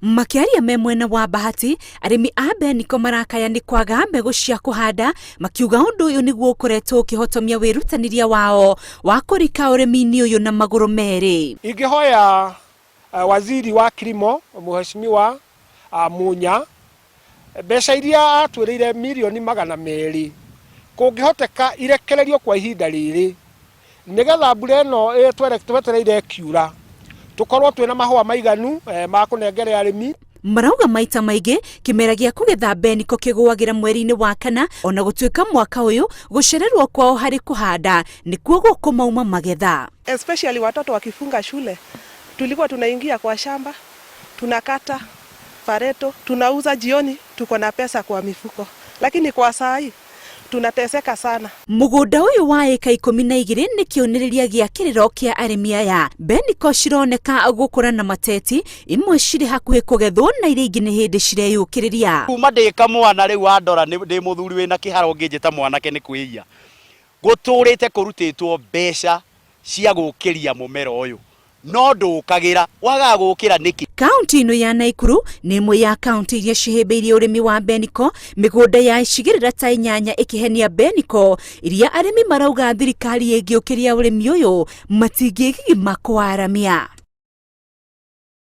Makĩaria me mwena wa Bahati, arĩmi a Beniko marakaya nĩ kwaga mbegũ cia kũhanda, makiuga ũndũ ũyũ nĩguo ũkoretwo ũkĩhotomia wĩrutanĩria wao wa kũrika ũrĩmi-inĩ ũyũ na magũrũ merĩ. Ingĩhoya waziri wa kilimo Mheshimiwa Munya mbeca iria atwĩrĩire mirioni 200 kũngĩhoteka irekererio kwa ihinda rĩrĩ nĩgetha mbura ĩno twetereire ĩkiura tũkorwo twĩna mahũa maiganu ma kũnengere arĩmi. Marauga maita maingĩ kĩmera gĩa kũgetha Beniko kĩgũagĩra mweri-inĩ wa kana, ona gũtuĩka mwaka ũyũ gũcererwo kwao harĩ kũhanda nĩkuo gũkũmauma magetha. Especially watoto wakifunga shule, tulikuwa tunaingia kwa shamba, tunakata pareto, tunauza jioni, tuko na pesa kwa mifuko. Lakini kwa saa hii tunateseka sana. Mũgũnda ũyũ wa ĩka 12 nĩ kĩonereria gĩa kĩrĩro kĩa arĩmi aya. Beniko cironeka gũkũra na mateti, imwe cirĩ hakuhĩ kũgethwo na iria ingĩ nĩ hĩndĩ cireyũkĩrĩria. Kuma ndĩ kamwana rĩu wandora ndĩ mũthuri wĩna kĩharo ũngĩnjĩta mwanake nĩ kwĩia. Gũtũrĩte kũrutĩtwo mbeca cia gũkĩria mũmera ũyũ no ndũkagĩra, wagaga gũkĩra nĩkĩ? Kaunti ĩno ya Naikuru nĩ ĩmwe ya kaunti iria cihĩmbĩirie ũrĩmi wa Beniko, mĩgũnda ya icigĩrĩra ta inyanya ĩkĩhenia Beniko, iria arĩmi marauga thirikari ĩngĩũkĩria ũrĩmi ũyũ matingĩgigima kũwaramia.